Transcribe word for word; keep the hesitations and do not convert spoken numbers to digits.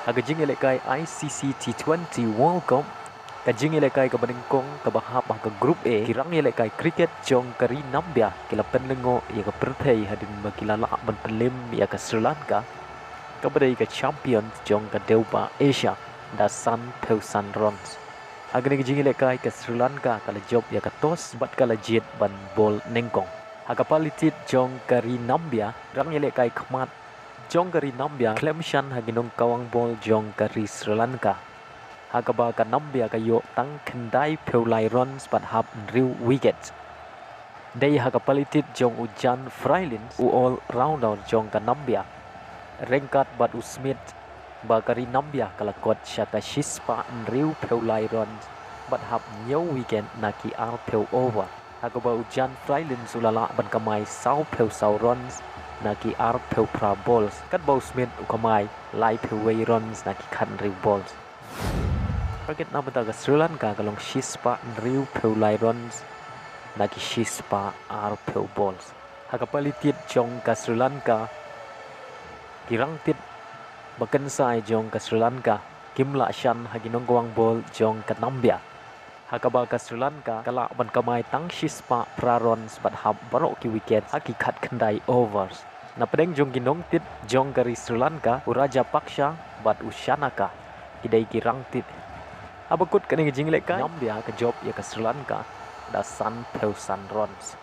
Ha ka jingïalehkai I C C T twenty World Cup, ka jingïalehkai kaba nyngkong kaba hap ha ka Group A, ki rangïalehkai cricket jong ka ri Nambia ki la pynlyngngoh ïa ka pyrthei hadien ba ki la lah ban pynlem ïa ka Sri Lanka, kaba dei ka champion jong ka dewbah Asia, da san phew san runs. Ha kane ka jingïalehkai ka Sri Lanka ka la jop ïa ka toss bad ka la jied ban bol nyngkong. Ha ka pali tied jong ka ri Nambia, rangïalehkai khmat jong ka ri Nambia khlem shan ha ki nongkawang bol jong ka ri Sri Lanka, ha kaba ka Nambia ka ïoh tang khyndai phew lai runs bad hap hynriew wicket. Dei ha ka pali tied jong u Jan Frilins, u all-rounder jong ka Nambia, ryngkat bad u Smith, ba ka ri Nambia ka la kot sha ka shispah hynriew phew lai runs bad hap hynñiew wicket na ki ar phew over, ha kaba u Jan Frilins u la lah ban kamai saw phew saw runs na ki ar phew phra balls, katba u Smith u kamai lai phew wei runs na ki khathynriew balls. Target na bynta ka Sri Lanka ka long shispah hynriew phew lai runs na ki shispah ar phew balls. Ha ka pali tied jong ka Sri Lanka, ki rangtied ba kynsai jong ka Sri Lanka kim lah shan ha ki nongkawang bol jong ka Nambia, ha kaba ka Sri Lanka ka lah ban kamai tang shispah phra runs bad hap baroh ki wicket ha ki khatkhyndai overs. Na pdeng jong ki nongtied jong ka ri Sri Lanka, u Rajapaksa bad u Shanaka ki dei ki rangtied. Haba kut kane ka jingïalehkai, Nambia ka jop ïa ka Sri Lanka da san phew san runs.